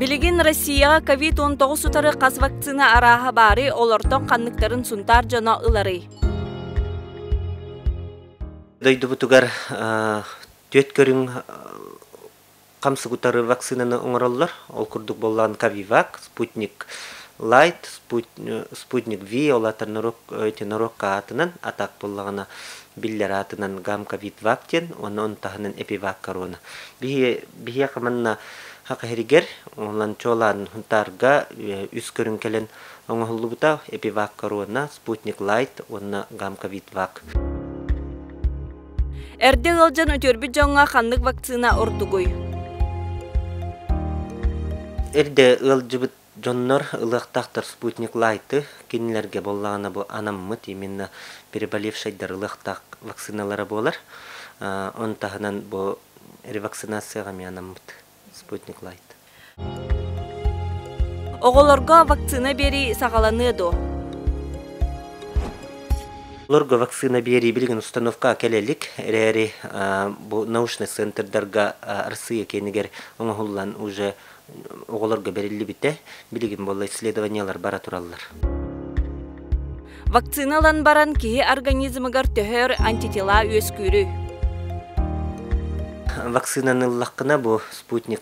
Билигин Россияҕа ковид-19 утары хас вакцина арааһа баарый, олортон ханныктарын Сунтаар дьоно ыларый? Дойдубутугар түөрт көрүҥ хамсык утары вакцинаны оҥороллор. Ол курдук буоллаан Ковивак, Спутник Лайт, Спутник V, ол аата норуокка аатынан, атак буоллаҕына биллэр аатынан Гам-Ковид-Вак диэн, уонна он таһынан Эпивак корона. Биһиэхэ манна Саха сиригэр онон чуолаан Сунтаарга үс көрүҥ кэлэн оҥоһуллубута: Эпивак корона, Спутник Лайт уонна Гам-Ковид-Вак. Эрдэ ыалдьан үтүөрбүт дьоҥҥо ханнык вакцина ордугуй? Эрдэ ыалдьыбыт дьоннор ылыахтаахтар Спутник Лайты, кинилэргэ буоллаҕына бу анаммыт именно переболевшайдар ылыахтаах вакциналара буолар. Он таһынан бу ревакцинацияҕа эмиэ анаммыт Спутник Лайт. Оҕолорго вакцина биэрии саҕаланыа дуо? Олорго вакцина биэрии билигин установка кэлэ илик, эрээри бу научный центрдарга Россия киэнигэр оҥоһуллан уже оҕолорго бэриллибитэ. Билигин буолла исследованиялар бара тураллар. Вакцина ылан баран киһи организмыгар төһө өр антитела үөскүүрүй? Вакцинаны ыллаххына бу Спутник,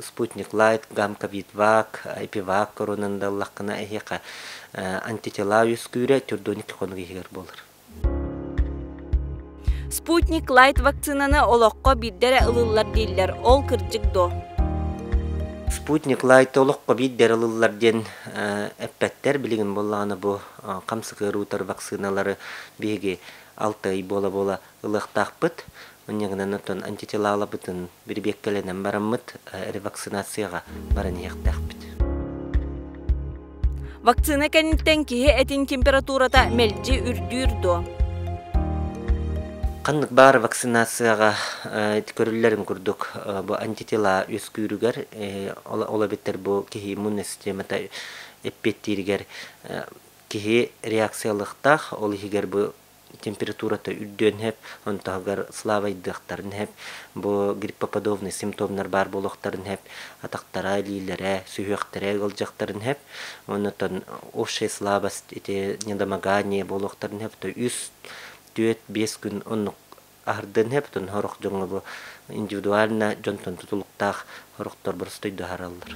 Спутник Лайт, Гамковид-Вак, Эпивак коронаны да ыллаххына эһиэхэ антитела үөскүүрэ төрдүөн икки хонук иһигэр буолар. Спутник Лайт вакцинаны олоххо биирдэ эрэ ылыллар дииллэр, ол кырдьык дуо? Спутник Лайт олоххо биирдэ эрэ ылыллар диэн эппэттэр. Билигин буоллаҕына бу хамсык ыаруутар вакциналары биһиги 6 ый буола-буола ылыахтаахпыт. Онньагынан оттон антителалабытын бирибиэккэлэнэн бараммыт ревакцинацияҕа баран иһиэхтээхпит. Вакцина кэнниттэн киһи этин температурата мэлдьи үрдүүр дуо? Ханнык баар вакцинацияҕа көрүллэрин курдук бу антитела үөскүүрүгэр ол эбэтэр бу киһи иммуннай системата эппиэттииригэр киһи реакциялыахтаах, ол иһигэр бу температурата үрдүөн сөп, онтоһугар слабайдыахтарын сөп, бу гриппоподобный симптомнар баар буолуохтарын сөп, атахтара, илиилэрэ, сүһүөхтэрэ ыалдьыахтарын сөп, оннотон общая слабость ити недомогание буолуохтарын сөп, то үс, түөрт, биэс күн оннук аһардыан сөп, оттон сорох дьоҥҥо бу индивидуально дьонтон тутулуктаах сорохтор боростуойду аһараллар.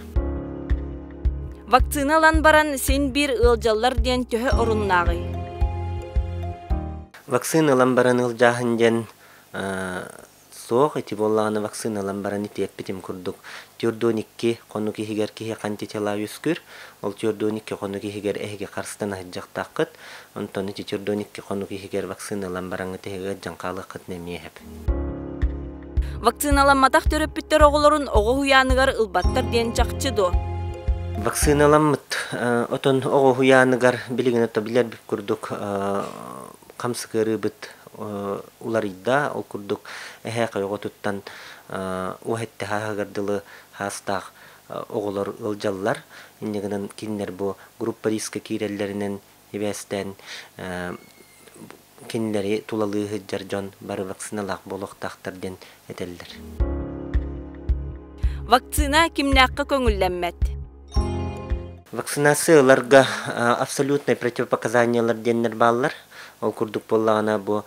Вакцина ылан баран син биир ыалдьаллар диэн төһө оруннааҕый? Вакцина ылан баран ыалдьааһын диэн суох. Ити буоллаҕына вакцина ылан баран итиэппитим курдук. Түөрт икки хонук иһигэр киһи антитела үөскүүр. Ол 42 хонук иһигэр эһиги харыстан аһыдьахтааххыт. Онтон ити 42 хонук иһигэр вакцина ылан бараҥҥыт эһиги ыалдьан хаалыаххытын эмиэ сөп. Вакциналамматах төрөппүттэр оҕолорун оҕо уһуйааныгар ылбаттар диэн чахчы дуо? Вакциналаммыт отон оҕо уһуйааныгар билигин ото билэрбит курдук хамсык ыарыыбыт уларыйда. Ол курдук эһээхэй оҕотуттан уоһэтте хааһыгар дылы хаастаах оҕолор ыалдьаллар. Инньэ гынан кинилэр бу группа риска киирэллэринэн ибээстээн кинилэри тулалыы сылдьар дьон бары вакциналаах буолуохтаахтар диэн этэллэр. Вакцина кимнээххэ көҥүллэммэт? Вакцинация ыларга абсолютнай противопоказаниялар диэннэр бааллар. Ол курдук буоллаҕына бу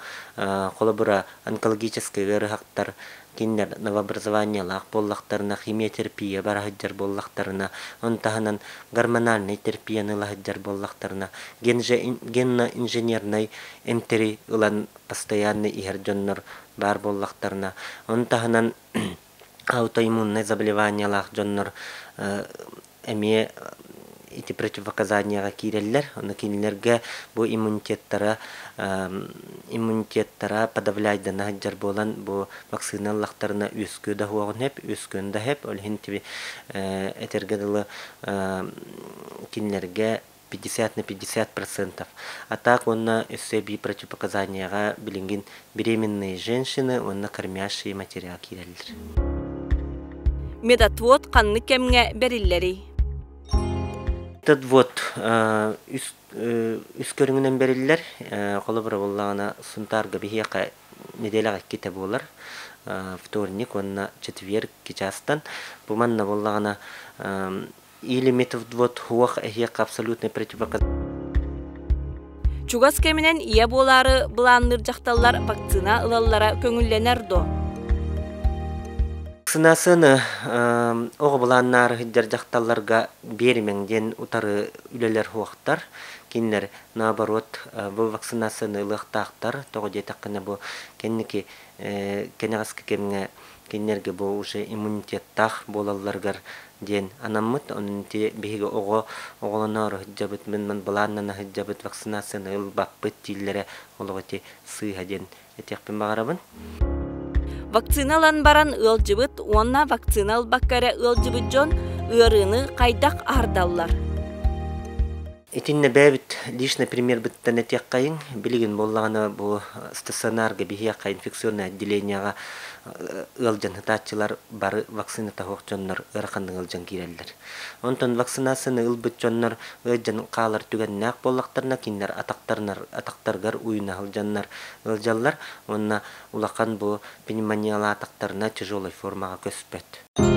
холобура онкологическай ыарыһахтар кинилэр новообразованиелаах буоллахтарына, химиотерапия бара сылдьар буоллахтарына, ону таһынан гормональнай терапияны ыла сылдьар буоллахтарына, генно-инженернай эмтэри ылан постоянно иһэр дьоннор баар буоллахтарына, ону таһынан аутоиммуннай заболеваниелаах дьоннор эмиэ ити противопоказанияҕа киирэллэр. Ону кинилэргэ бу иммунитеттара иммунитеттара подавляйдана сылдьар буолан бу вакцина ыллахтарына үөскүө да суоҕун сөп, үөскүөн да сөп. Ол иһин этэргэ дылы кинилэргэ 50 на 50%. А так уонна өссө эбии противопоказанияҕа билигин беременные женщины уонна кормящие матеря киирэллэр. Медотвод ханнык кэмҥэ бэриллэрий? Медотвод үс, үс көрүҥүнэн бэриллэр. Холобура буоллаҕына Сунтаарга биһиэхэ Нэдиэлэҕэ иккитэ буолар. Вторник уонна четверг чаастан. Бу манна буоллаҕына или метод хуох эһиэхэ абсолютный противопоказания. Чугас кэминэн ийэ буолаары былаанныыр дьахталлар вакцина ылаллара көҥүллэнэр дуо? Вакцинацияны оҕо былааннаары сылдьар дьахталларга биэримэҥ диэн утары үлэлэр суохтар. Кинилэр наоборот бу вакцинацияны ылыахтаахтар. Тоҕо диэтэххинэ бу кэнники кэнэҕэски кэмҥэ кинилэргэ бу уже иммунитеттаах буолалларыгар диэн анаммыт. Онон ити биһиги оҕо оҕолоноору сылдьабыт, мин былааннана сылдьабыт, вакцинацияны ылбаппыт дииллэрэ олох ити сыыһа диэн этиэхпин баҕарабын. Вакцина ылан баран ыалдьыбыт уонна вакцина ылбакка эрэ ыалдьыбыт дьон ыарыыны хайдах аһардаллар? Итиннэ бэйэбит личный примербыттан этиэххэйиҥ. Билигин буоллаҕына бу стационарга биһиэхэ инфекционнай отделениеҕа ыалдьан сытааччылар бары вакцината суох дьоннор ыараханнык ыалдьан киирэллэр. Онтон вакцинацияны ылбыт дьоннор ыалдьан хаалар түгэннээх буоллахтарына кинилэр атахтарынар атахтарыгар уйуна сылдьаннар ыалдьаллар уонна улахан бу пневмониялаатахтарына тяжелой формаҕа көспөт.